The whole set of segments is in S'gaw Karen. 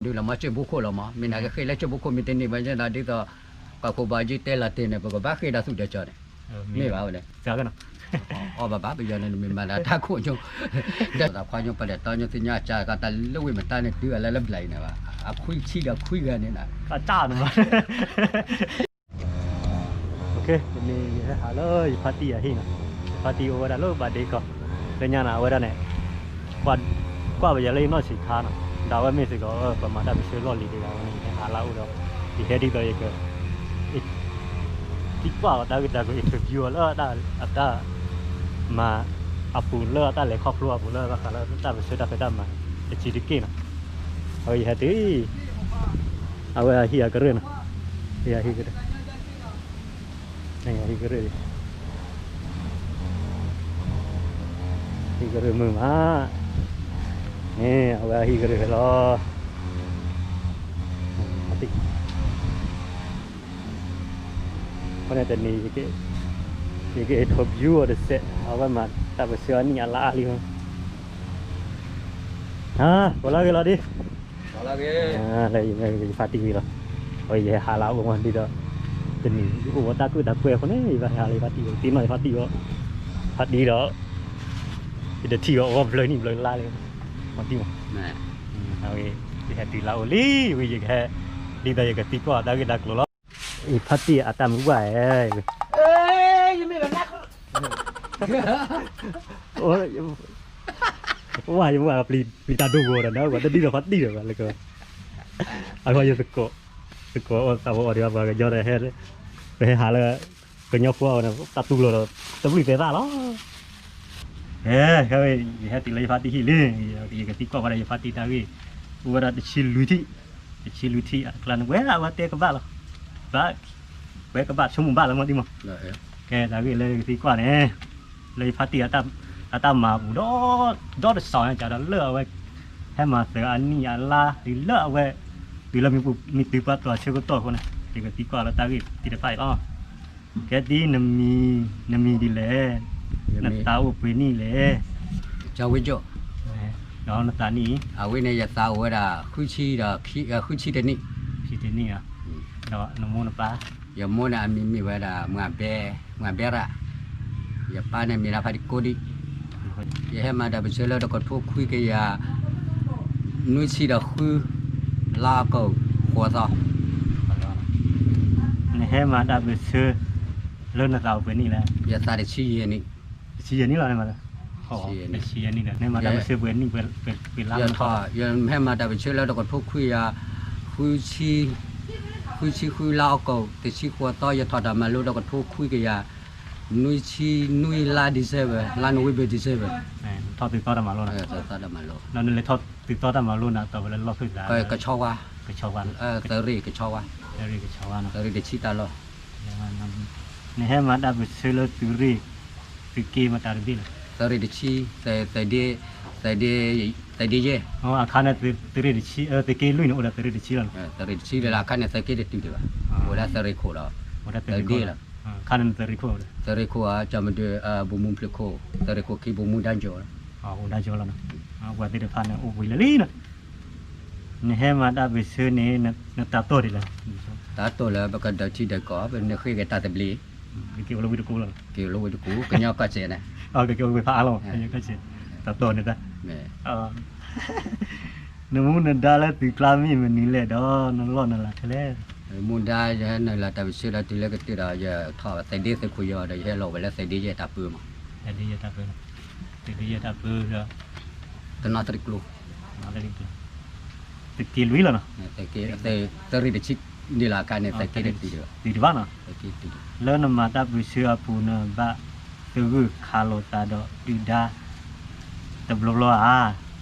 ဒုးလီၤမ့ၢ်ကၠိၣ်ဘိခိၣ်လီၤမး, မ့ၢ်နကဃ့လၢကၠိၣ်ဘိခိၣ်မ့ၢ်တန့ၢ်ဘၣ်န့ၣ်ဒီး ဒ်သိး ကီၢ်ခိၣ်ဘၣ်ယ့ၢ်တဲလီၤတ့ၢ်န့ၣ် ပကဘၣ်ဃ့ဒီးသူၣ်ဒီးကၠီန့ၣ်, မ့ၢ်ဘၣ်ဝဲန့ၣ်, အီၣ်ဘၣ်ဘၣ်ပယီၤန့ၣ် နမ့ၢ်မၤလၢတၢ်ခိၣ်ညိ, ဒီးသးခွါညိပှၤလဲၤတီညိသ့ၣ်ညါအကါ ကတၢၢ်လၢဝ့ၢ်မတါန့ၣ် တုၤအလဲလၢဘျဲၣ်အံၤန့ၣ်ဘၣ်, အခွံဆံဒီးခွံဂၤန့ၣ်, အတၢ်န့ၣ်ဘၣ် တနံၤယဟဲဟးလၢယဖါတံၢ်အဟံၣ်နီၤ, ယဖါတံၢ်အိၣ်ဝဲဒၣ်လၢဘၣ်ဒ့ကီၢ်, လၢညါန့ၣ် အဝဲဒၣ်န့ၣ်, ကွၢ်ပယီၤလၢယနီၢ်ဆံးခါနီၤ, ဒီးအဝဲမ့ၢ်စ့ၢ်ကီး ပမၤတၢ်ပၢၢ်ဆၢလီၢ်လံၤတဂၤဝဲန့ၣ် ယဟဲဟးလၢအအိၣ်ဒီး, ယဟဲဒ်သိးယက သံကွၢ်အီၤတၢ်ဂ့ၢ်တၢ်ကျိၤ interview အီၤလၢတၢ်, အတၢ်မၤ အပူၤလၢအတၢ်လဲၤခီဖျိအပူၤလၢဘၣ်ဃးလၢတၢ်ပၢၢ်ဆၢတၢ်ဖံးတၢ်မၤ တဆံးတက့ၢ်နီၤ, အဝဲယဟဲတုၤ အဝဲအဟံၣ်အကရၢၢ်နီၤ, ယဟံၣ်ကရၢၢ်, ဟံၣ်ကရၢၢ်, ဟံၣ်ကရၢၢ်မုာ်မး, န့ၣ် အဝဲအဟံၣ်ကရၢၢ်လီၤ. အဃိန့ၣ်တနံၤ ယက interview အီၤတစဲး အဝဲမၤတၢ်ပၢၢ်ဆၢအနံၣ်အလါအါလံ, ကိးလီၤဂ့ၤလီၤဒ် လၢယမ့ၢ်ယဖါတံၢ်ဝံၤလီၤ, အဝဲယဟဲဟးလၢအအိၣ်မးဒ်ဒီး, တနံၤအိၣ်ဝဲတၢ်ကူၣ်တၢ်ပှဲၤအဃိန့ၣ် ယဘၣ်ဟဲဟးလၢယဖါတံၢ်ဝံၤ တ့နီၣ်ယဖါတံၢ်အီၤ, ဖါတံၢ်ဒီး ယတထံၣ်အီၤအဂီၢ်ဘျၢနံၣ်ဘျၢလါလံ, မ့ၢ်တံၢ်မး, ယဟဲတုၤလၢအအိၣ်လံဝံၤ ယကဟဲ ဒ်သိးယကသံကွၢ်တၢ်ဂ့ၢ်တၢ်ကျိၤလီၤ. ယဖါတံၢ်အတၢ်မုၢ်ဘၣ်ဧၢ, ဝါယမုၢ်အပျံၤတၢ်ဒိၣ်ဂီၤဒီး နဝဲတဒ်ဒီးဖါတံၢ်ဒီးဘၣ်လၢက အဂီၢ်ယသကိး, သကိးအီၣ်သးဝဲအီၤဒီးပှၤကညီဒီး ပဟဲဟးလၢ ကညီဖိအီၤန့ၣ် တၢ်တူၢ်လိာ်ဒီး တဘျုးသဲသၣ်လီၤ. ဟဲ ဟဲ ယဟဲတုၤလၢယဖါတံၢ်ဟံၣ်လံ, ယကသံကွၢ်ဝဲဒၣ်ယဖါတံၢ်တၢ်ဂ့ၢ်, အိၣ်ဝဲဒၣ်တဆံလွံၢ်ထံၣ်, တဆံလွံၢ်ထံၣ်အကျါန့ၣ် ဝဲအဝဲတဲကဘၣ်လီၤ, ဘၣ်, ဝဲကဘၣ်ဆိကမိၣ်ဘၣ်လီၤမ့ၢ်တံၢ်မး, ကဲတၢ်ဂ့ၢ်လၢယကသံကွၢ်န့ၣ်, လၢယဖါတံၢ် အတၢ်မၤအပူၤဒီး, ဒီတစီၤန့ၣ် ကဒီးလၢအဝဲ ဟဲမၤသၢအနံၣ်အလါ တုၤလၢအဝဲ, တုၤလၢမ့ၢ်တုၤပှၤတီၤဆၢကတီၢ်အဃိန့ၣ် ယကသံကွၢ်လၢတၢ်ဂ့ၢ်သ့ၣ်တဖၣ်အံၤလီၤ. ကဲဒ်နမံၤ, နမံၤဒ်လဲၣ်, နသးအိၣ်ပှဲၤနံၣ်လဲၣ်, ကၠီဝ့ကၠိၣ်, ဒီးနသးနံၣ်, အဝဲန့ၣ် ယသးအိၣ်ဝဲဒၣ် ဃုဆံဒီး, ဃုဆံတနံၣ်, ဃုဆံတနံၣ်, ဒီးနမိၢ်နပၢ်, ယမိၢ်န့ၣ်အမံၤမ့ၢ်ဝဲဒၣ် မွၤဘဲ, မွၤဘဲရၣ်, ယပၢ်န့ၣ်မ့ၢ်ဒၣ်ဖါတံၢ်ကိဒံၣ်, ယဟဲမၤတၢ်ပၢၢ်ဆၢလၢတကထိခွံကယၤ နွံဆံဒီးဃု လါအီကူး ဃိးသီ, နဟဲမၤတၢ်ပၢၢ်ဆၢ လၢနသးအိၣ်ပှဲၤနံၣ်လဲၣ်, ယသးတဆံယဲၢ်နံၣ်, တဆံယဲၢ်နံၣ်လီၤ, တဆံယဲၢ်နံၣ်ဒီး နဟဲမၤတၢ်ပၢၢ်ဆၢပှဲၤနံၣ်, ပှဲၤလါ, ယဟဲမၤတၢ်ပၢၢ်ဆၢလၢတကထိခွံကယၤ ဃုဆံ, ဃုဆံဃု လါအီကူး တဆံဃိးသီ, ယထီၣ်တၢ်မၤလိတကထိခွံကယၤ နွံဆံနွံ လါ December, လါ November, December, ထီၣ်သုးသီတၢ်မၤလိ, ဒီးနလဲၤထီၣ်သုးသီတၢ်မၤလိန့ၣ် အတီၢ်ဝဲလၢလီၢ်ဖုၣ်သး, ကဆီဝါ, ကဆီဝါ, သုးရ့ၣ်ကဆီဝါ, သုးရ့ၣ်ကဆီဝါ, သုးရ့ၣ်တဆံတၢ်လီၢ်, နဟဲမၤတၢ်ပၢၢ်ဆၢလၢသုးရ့ၣ်, သုးက့မတၤတဘ့ၣ်လဲၣ်, သုးရ့ၣ်တဆံ, သုးဒ့, သုးဒ့, သုးဒ့ယဲၢ်, အခါန့ၣ် သုးရ့ၣ်တဆံ, သုးက့လွံၢ်န့ၣ် အိၣ်ဒီးသုးရ့ၣ်တဆံလီၤ, သုးရ့ၣ်တဆံလီၤ, အခါန့ၣ် သုးက့တတုၤဒံးဘၣ်, အိၣ်ဝဲဒၣ်သုးရ့ၣ်ခိၣ်ဒီး, သုးဒ့လီၤ, အခါန့ၣ်သုးရ့ၣ်ခိၣ်, သုးရ့ၣ်ခိၣ်ဧါ, ကၠီမဒုး, ဘိၣ်မူဖျၢၣ်ခိၣ်, သုးရ့ၣ်ခိၣ်ခံ ဘိၣ်မူဒါကၠီ, အိၣ်ဒါကၠီလီၤ, ပှၤသ့ၣ်တဖၣ်န့ၣ် အိၣ်ဘှံးလၢလံနီၤ, နဟဲမၤတၢ်ပၢၢ်ဆၢန့ၣ် နတၢ်တိၢ်ဒ်လဲၣ်, တၢ်တိၢ်လၢပကဒၢးထံဒၢးကီၢ်, ပနဃ့က့ၤတၢ်သဘျ့, ကက့ၤအိၣ်လၢဝ့ၢ်တကူၣ်လီၤ, က့ၤအိၣ်လၢဝ့ၢ်တကူၣ်, ကညီကီၢ်စဲၣ်န့ၣ်, ကက့ၤအိၣ်လၢဝ့ၢ်ဖးအါလီၤ, ကညီကီၢ်စဲၣ်, တၢ်တိၢ်န့ၣ်တၢ် နမူနဒါလၢသုးကျါမ့ၢ်မနုၤလဲၣ်ဒီး နလီၢ်နလၤထဲလဲၣ်, မူဒါယဟဲနုာ်လီၤတၢ်ပၢၢ်ဆၢဒီးတုၤလၢကတၢၢ်ဒီး ယထီၣ်သုးဒ့သုးခိၣ်ယီၤဒီး ယဟဲလီၤဝဲလၢသုးဒ့ယဲၢ်တၢ်ပၢမး, သုးဒ့ယဲၢ်တၢ်ပၢ, သုးဒ့ယဲၢ်တၢ်ပၢဒီး တနီသရံၣ်ကျိ, သုးက့လွံၢ်လီၤနီၤ, သုးရ့ၣ်တဆံန့ၣ်လီၤ, အခါန့ၣ် သုးက့တတုၤဒံးဘၣ်, လၢနမၤတၢ်ပၢၢ်ဆၢအပူၤ နဘၣ်သဂၢၢ်ခးလိာ်သးဒီးဒုၣ်ဒါ တဘျီဘျီဧါ,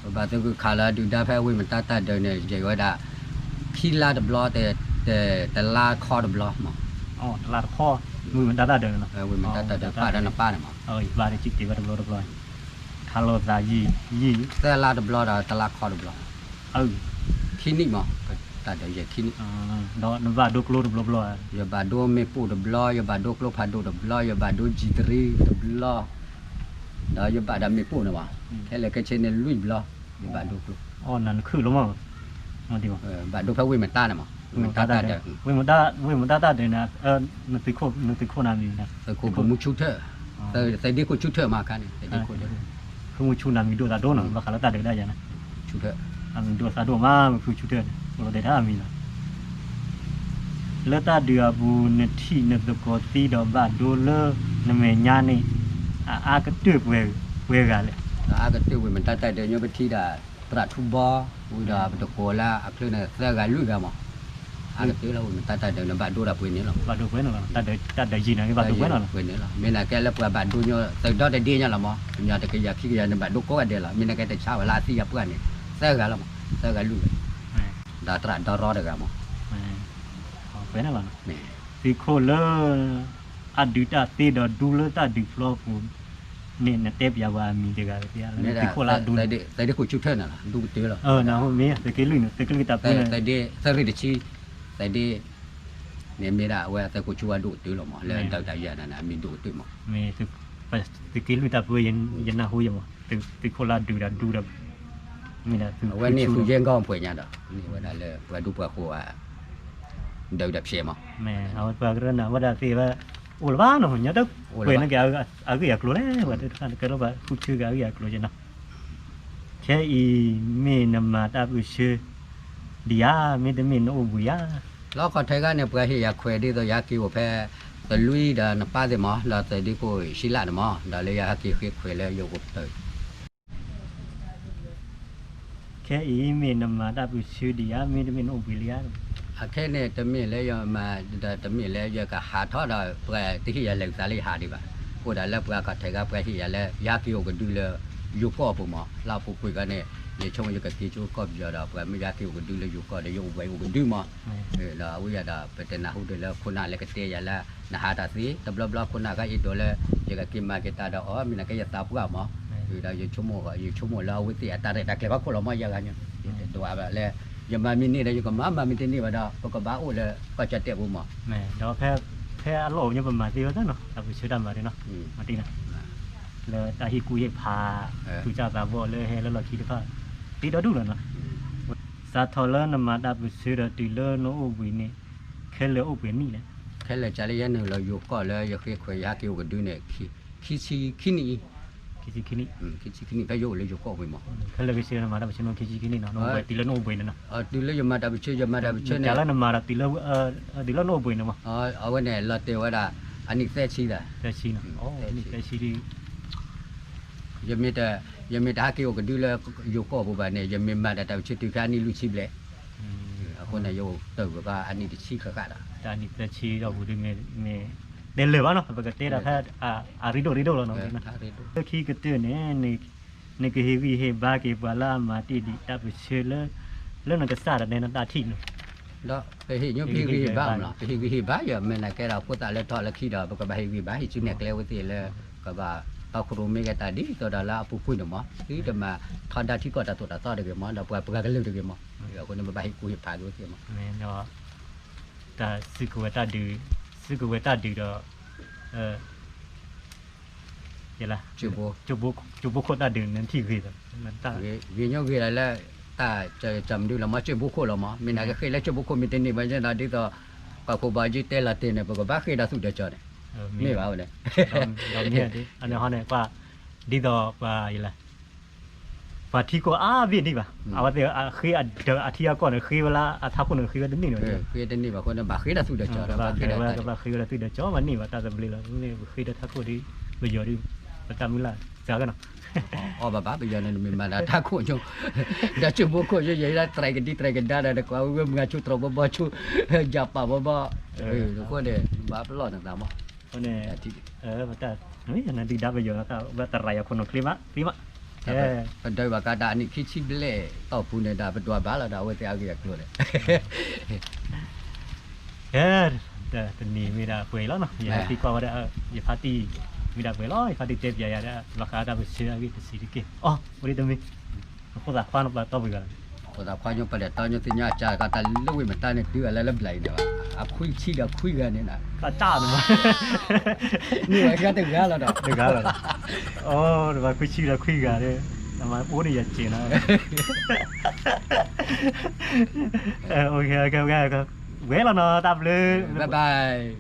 ပဘၣ်သဂၢၢ်ခးလၢဒုၣ်ဒါဖဲဝ့ၢ်မတါတၢ်ဒၢးန့ၣ် ယဲဝဲဒၣ် ခံလါတဘျီ, တလါခီတဘျီမး, တလါတခီ, ဝ့ၢ်မတါတၢ်ဒၢးန့ၣ်လီၤ, ဝ့ၢ်မတါတၢ်ဒၢး ပာ်ဒီးနပၢ်န့ၣ်မး, ယဘၣ်တက့ၤတ့ၢ်ဝဲတဘျီတဘျီ, ခးလိာ်သးယံာ်, ယံာ်, သၢလါတဘျီဒီးတလါခီတဘျီ, ခံနံၣ်မး, တၢ်ဒၢးယဲၢ်ခံနံၣ်, ဒီးနဘၣ်ဒိကျိတဘျီဘျီ, ယဘၣ်ဒိမ့ၣ်ပိၢ်တဘျီ, ယဘၣ်ဒိကျိဖးဒိၣ်တဘျီ, ယဘၣ်ဒိကၠံတရံတဘျီ, ဒီးယဘၣ်ဒီးမ့ၣ်ပိၢ်န့ၣ်မး, ခဲလၢာ်ခဲဆ့န့ၣ်လွံၢ်ဘျီ, ယဘၣ်ဒိကျိ, နနခုၣ်လီၤမး, ဘၣ်ဒိဖဲဝ့ၢ်မတါန့ၣ်မး, ဝ့ၢ်မတါတၢ်ဒၢး, ဝ့ၢ်မတါတၢ်ဒၢးန့ၣ်, နသုးခိၣ်နမံၤန့ၣ်, သုးခိၣ်ဖိမူဆူၣ်ထၢၣ်, သုးဒ့ခိၣ်ဆူၣ်ထၢၣ်မးခါန့ၣ်, သုးဒ့ခိၣ်, ဖိမူဆူၣ်န့ၣ်မံၤဒိၣ်သးဒိၣ်နီၤ, ဘၣ်ဃးလၢတၢ်ဒုးတၢ်ယၤန့ၣ်, ဆူၣ်ထၢၣ်, မံၤဒိၣ်သးဒိၣ်မး, မ့ၢ်ဖုဆူၣ်ထၢၣ်န့ၣ် အိၣ်လီၤတဲာ်တၢ်မံၤလီၤ. လၢတၢ်ဒုးအပူၤ နထံၣ်နသကိးသံဒီးဘၣ်ဒိလၢနမဲာ်ညါန့ၣ် အအါကတၢၢ်ပှဲၤဂၤလဲၣ်. အအါကတၢၢ်ဝ့ၢ်မတါတၢ်ဒုးညိ ပထံၣ်ဒၣ် သရၣ်ထူဘီ, ဝံၤဒီးပတကိးလၢအချၢန့ၣ် သၢဂၤလွံၢ်ဂၤမး, အါကတၢၢ်လၢဝ့ၢ်မတါတၢ်ဒုးန့ၣ် ဘၣ်ဒိဒၣ်ပှဲၤန့ၣ်လီၤ, ဘၣ်ဒိပှဲၤန့ၣ်လီၤ, တၢ်ဒုးယံၤန့ၣ် ဘၣ်ဒိပှဲၤန့ၣ်လီၤ, ပှဲၤန့ၣ်လီၤ, မ့ၢ်နာ်ကဲလၢပှၤဘၣ်ဒိညိ သုးဒီတဒ့ညါလီၤမး, ပညီတကယၤခံကယၤန့ၣ် ဘၣ်ဒိကိးဂၤဒဲးလီၤ, မ့ၢ်နာ်ကဲတဆါဝဲလၢအသံအပှၢ်န့ၣ် သၢဂၤလီၤမး, သၢဂၤလွံၢ်ဂၤ, ဒီးသရၣ်ဒီရီတဂၤမး, သုးခိၣ်လၢ အဒုးတၢ်သ့ဒီးဒူလၢတၢ်ဒုးဖျီပူၤန့ၣ် နတဲပျးပှၤအမံၤတဂၤ, သုးခိၣ်လၢအဒူ, သုးဒ့ခိၣ်ဆူၣ်ထၢၣ်န့ၣ်လီၤ, ဒူကတၢၢ်လီၤ, သုးက့လွံၢ်န့ၣ် သုးက့လွံၢ်တၢ်ပၢန့ၣ်, သုးရ့ၣ်တဆံ, သုးဒ့, န့ၣ်မ့ၢ်ဒၣ်အဝဲသုးခိၣ်ဆူၣ်ဝါဒူကတၢၢ်လီၤမး, လၢဒုးတၢ်ယၤန့ၣ် အမံၤဒူကတၢၢ်မး, မ့ၢ် သုးက့လွံၢ်တၢ်ပၢ ယနၢ်ဟူယမး, သုးခိၣ်လၢအဒုးဒီးဒူဒီး, မ့ၢ်ဒၣ်သုးခိၣ်ဆူၣ်, အဝဲန့ၣ်သူယဲၢ်ကီၢ်ပှဲၤညါဒီး န့ၢ်ဝဲဒၣ်လၢပှၤဒူပှၤဃိၤဧါ, ဒုးဒီးဖျဲးမး, မ့ၢ်အဝဲပှၤကရၢနၤဝဲဒၣ်သ့ၣ်ဝဲ, အိၣ်လၢၤဘၣ်နီၤ, ညါတပှဲၤန့ၢ်က့ၤအဂ့ၢ်အကျိၤလဲၣ်, ပှၤတခါန့ၣ်ကဲလၢပှၤဃုထၢက့ၤအဂ့ၢ်အကျိၤက့ၤနီၤ, ခဲအံၤမ့ၢ်နမၤတၢ်ပၢဆှၢ ဒံးဧါ, မ့တမ့ၢ်နအိၣ်ဘှံးဧါ. လီၤခီထဲဂၤန့ၣ် ပှၤဟ့ၣ်ယၤခွဲးဒ်သိးယဟဲက့ၤအိၣ်ဖဲ သလွံဒီးနပၢ်သ့ၣ်မး, ဒီးသုးဒ့ခိၣ်ရှံလးန့ၣ်မး, ဒီးလၢယဟဲက့ၤဃ့ခွဲးလၢယအိၣ်ကတၢၢ် ခဲအံၤမ့ၢ်နမၤတၢ်ပၢဆှၢဒံးဧါ, မ့တမ့ၢ်နအိၣ်ဘှံးလံဧါ. အခဲန့ၣ် တမ့ၢ်လၢယမၤ, ဒီးတမ့ၢ်လၢယကဟးထီၣ်ဒီး ပှၤတဟ့ၣ်ယၤလဲၤသးလၢယဟးဒံးဘၣ်. အိၣ်ဒၣ်လၢပှၤခီၣ်ထံးဂၤ ပှၤဟ့ၣ်ယၤလၢ ယဟဲက့ၤအိၣ်ကဒုလၢယိၤကီၢ်အပူၤမး, လၢအပူၤကွံာ်ဂၤန့ၣ် ယဆိကမိၣ်ယကက့ၤကၠိကီၢ်ပယီၤဒီး ပှၤမ့ၢ်ယဟဲက့ၤအိၣ်ကဒုလၢယိၤကီၢ်ဒီး ယအိၣ်ဝဲအိၣ်ကဒုမး. ဒီးအဝဲယၤဒီး ပတနၢ်ဟူဒံးလၢခိၣ်နၢ်လၢကတဲယၤလၢ နဟးတၢ်သ့ တဘျီဘျီခိၣ်နၢ်ဂၤအ့ၣ်ဒိးလၢ ယကက့ၤမၤက့ၤတၢ်ဒီးအီၤ မ့ၢ်နာ်က့ယသးပှၢ်မး. ဒီးယဆိကမိၣ် ယဆိကမိၣ်လၢအဝဲသ့ၣ်အတၢ်ရဲၣ်တၢ်ကျဲၤဖးခိၣ်လီၤမး ယၤဂၤညီ, ယတဒွးဘၣ်လၢ ယမၤမ့ၢ်န့ၢ်ဒီး ယကမၤ မၤမ့ၢ်တန့ၢ်ဘၣ်ဒီး ပကဘၣ်အိၣ်လၢကီၢ်ကၠီၣ်တဲၣ်ပူၤမး. ဒီးဖဲအလီၢ်အိၣ်ညီ ပမၤသ့ဝဲတၢ်နီၤ တၢ်ပၢဆှၢတၢ်မၤဒ်နီၤ, မၤတ့ၢ်နီၤ လၢတၢ်ဟ့ၣ်ကူၣ်ဟ့ၣ်ဖး သူၣ်စၢ်သးဘီၣ်လၢဟဲလၢလီၢ်ခံတဖၣ် သ့ဒီဒူၣ်လီၤနီၤ. စးထီၣ်လၢနမၤတၢ်ပၢဆှၢဒီးတုၤလၢနအိၣ်ဘှံးန့ၣ် ခဲလၢာ်အိၣ်ပှဲၤနံၣ်လဲၣ်. ခဲလၢာ်ကလၢယဲၢ်နုာ်လီၤယိၤကီၢ်လၢယဃ့ခွဲးယဟဲက့ၤအိၣ်ကဒုန့ၣ် ခံဆံခံနံၣ်အံၤ, ခံဆံခံနံၣ်, ခံဆံခံနံၣ် ဖဲယအိၣ်လၢယိၤကီၢ်ဝံၤမး. ခဲလၢာ်ကဆ့နမၤတၢ်ပၢဆှၢန့ၣ် ခံဆံခံနံၣ်နီၤ နအိၣ်ဘှံးတုၤလၢနအိၣ်ဘှံးန့ၣ်နီၤ. တုၤလၢယမၤတၢ်ပၢဆှၢ ယမၤတၢ်ပၢဆှၢန့ၣ် လၢနမၤဒီး တုၤလၢနအိၣ်ဘှံးန့ၣ်မး. အဝဲန့ၣ် လီၤတဲာ်ဝဲဒၣ် အနံၣ်သၢဆံသၢ, နံၣ်သၢဆံ ယမ့ၢ်တဟဲက့ၤအိၣ်ကဒုလၢယိၤကီၢ်ပူၤဘၣ်န့ၣ် ယမ့ၢ်မၤတၢ်တၢ်ပၢဆှၢတုၤဖဲအနံၣ်လွံၢ်ဆံဘျဲၣ်. အဃိန့ၣ် ယအိၣ်တၢ်ဝဲကီၢ်အနံၣ်တဆံဃၣ်ဃၣ်ဒီး တၢ်နံၣ်သၢဆံဒီးပူၤဒ်မ့ၢ် တဲလၢာ်ဘၣ်နီၤ ပကတဲဒၣ်ဖဲ အရ့ဒိၣ်ရ့ဒိၣ်လီၤနီၤ. လၢခံကတၢၢ်န့ၣ် နကဟ့ၣ်ဂံၢ်ဟ့ၣ်ဘါက့ၤပှၤလၢအမၤတ့ၢ်ဒံးတၢ်ပၢဆှၢလၢ လၢနကစၢ်ဒီးနဲနတၢ်ထံၣ်န့ၣ်. ဒီးပဟ့ၣ်ညိပဟ့ၣ်ဂံၢ်ဟ့ၣ်ဘါမးလီၤ ပဟ့ၣ်ဂံၢ်ဟ့ၣ်ဘါ ယမ့ၢ်နာ်ကဲဒီးဖိသၣ်လၢထီၣ်လၢခံဒီး ပကဘၣ်ဟ့ၣ်ဂံၢ်ဘါ ဟ့ၣ်ဆူၣ်နဲၣ်ကျဲဝဲသ့ၣ်လၢ ကဘၣ်တီခိၣ်ရိၣ်မ့ၢ်ဂ့ၤတၢ်ဒ်သိးဒီးလၢအပူၤကွံာ်န့ၣ်မး သုတမၤထီဒါထံကီၢ်တၢ်သိၣ်တၢ်သီတဂ့ၤမး ဒီးပှၤပှၤကလုာ်တဂ့ၤမး. အဃိန့ၣ် ပဘၣ်ဟ့ၣ်ကူၣ်ဟ့ၣ်ဖးက့ၤဝဲသ့ၣ်မး. တၢ်စုကဝဲၤတၢ်ဒုး, စုကဝဲၤတၢ်ဒုးဒီး ယဲလၢ ကၠိဘိခိၣ်တၢ်ဒုးန့ၣ်ထံၣ်ဂ့ၤဒီး ဂ့ၤညီဂ့ၤလၢ တၢ်ကမဒုလီၤမး ကၠိဘိခိၣ်လီၤမး မ့ၢ်နာ်က့ဃ့လၢကၠိဘိခိၣ်မ့ၢ်တန့ၢ်ဘၣ်ဒီး ဒ်သိး ပှၤခိၣ်ဘၣ်ယုၢ်တဲလီၤတ့ၢ်န့ၣ် ပကဘၣ်ဃ့ဒီးသူၣ်ဒီးကၠီန့ၣ် မ့ၢ်ဘၣ်ဝဲန့ၣ် ဒ်သိးပှၤယဲလၢ ပှၤထံကီၢ်အါဘ့ၣ်ဒံးဘၣ် အဝဲသ့ၣ်အဃ့အဒၢးအထံအကီၢ်န့ၣ် ဃ့ဝဲလၢအထးခိၣ်န့ၣ် ဃ့ဝဲတန့ၢ်န့ၣ် ဃ့တန့ၢ်ဘၣ်အဃိန့ၣ် ဘၣ်ဃ့ဒီးသူၣ်ဒီးကၠီ ဘၣ်ဃ့ဒီးသူၣ်ဒီးကၠီ ဘၣ်န့ၢ်ဘၣ်တၢ်သဘျ့လီၤ မ့ၢ်ပဃ့ဒီးထးခိၣ်ဒီး ပယီၤဒီး ပတၢ်မုၢ်လၢ်စှၤကနီၤ အီၣ်ဘၣ်ဘၣ် ပယီၤန့ၣ် နမ့ၢ်မၤဒီးထးခိၣ်ညိ ဒီးကၠိဘိခိၣ်ညိ ယဲဒၣ်တြဲၤကဒံတြဲၤကဒါဒီး နကွၢ်ဝဲမုၢ်ဂၤဆိတြီၤဘီဘီဆိ ယၤပာ်ဘီဘီ နဘၣ်ပလီၢ်နသးမး အဃိန့ၣ် ပတၢ် နဒုၣ်ဒါပယီၤ ဘၣ်သရၣ်ယၤခိၣ်နူာ်ချ့မး သ့မး ပဒုးဘၣ်ကးတၢ်အနံၣ်ခံဆံဘျဲၣ်တီၢ်ပူၤန့ၣ်ဒီး ပဒွးဘၣ်လီၤဒီးအဝဲသ့ၣ်အဂ့ၢ်အကျိၤန့ၣ် တနံၤမ့ၢ်ဒၣ်ပှဲၤလီၤနီၤ ယဟဲသံကွၢ်ဝဲဒၣ် ယဖါတံၢ် မ့ၢ်ဒၣ်ပှဲၤလီၤ ယဖါတံၢ်တဲပျးယၤဒၣ် ဘၣ်ဃးတၢ်ပၢဆှၢအဂ့ၢ်တဆံးတက့ၢ် အီ အိၣ်ဒ်တမံၤ ဖိသၣ်ခွါနီၤပှၤတီပှၤဂၤ ဖိသၣ်ခွါညိပှၤလဲၤတီညိသ့ၣ်ညါအကၢ်ကီတၢ်လၢဝ့ၢ်မတါန့ၣ် တုၤအလၢလၢဘျးအံၤန့ၣ်ဘၣ် အခွံဆံဒီးခွံဂၤန့ၣ် တၢ်န့ၣ်မး န့ၢ်ဝဲဂၤတဂၤလီၤဒီး တဂၤလီၤ အီ တဘၣ်ခွံဆံဒီးခွံဂၤန့ၣ် အိၣ်န့ၣ်ယစ့နီၤ, ဝဲလီၤနီၤ တၢ်ဘျုး,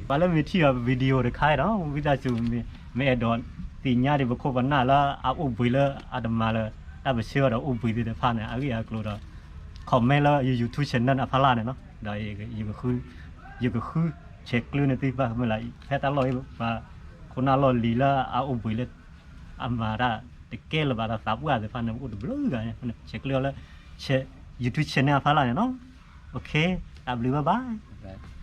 ပှၤလၢမ့ၢ်ထံၣ်အီၤ video တခါနီၤ ဝံသးစူၤ မ့ၢ်အဲၣ်ဒိးသ့ၣ်ညါဒံးပခိၣ်ပနၢ်လၢအအိၣ်ဘှံးလၢအတမၤလၢ တၢ်ပဆၢအီၤဒီးအိၣ်ဘှံးသ့ၣ်တဖၣ်န့ၣ် အဂ့ၢ်အကျိၤဒီး comment လၢယ YouTube channel အဖီလာ်န့ၣ်နီၤ, ဒီး ယကဃု ဆဲးကျၢန့ၢ်သုဘၣ်မ့ၢ်လၢ ဖဲတၢ်လီၢ်အံၤ ပှၤခိၣ်နၢ်လီၢ်လံၤလၢအအိၣ်ဘှံးလၢ အမၤတၢ်တကဲလၢၤဘၣ်ဒီးသးပှၢ်သ့ၣ်တဖၣ်န့ၣ် အိၣ်တဘျုးဂၤန့ၣ် ဆဲးကျၢအီၤလၢ YouTube channel အဖီလာ်န့ၣ်နီၤ, OK, တၢ်ဘျုး bye bye.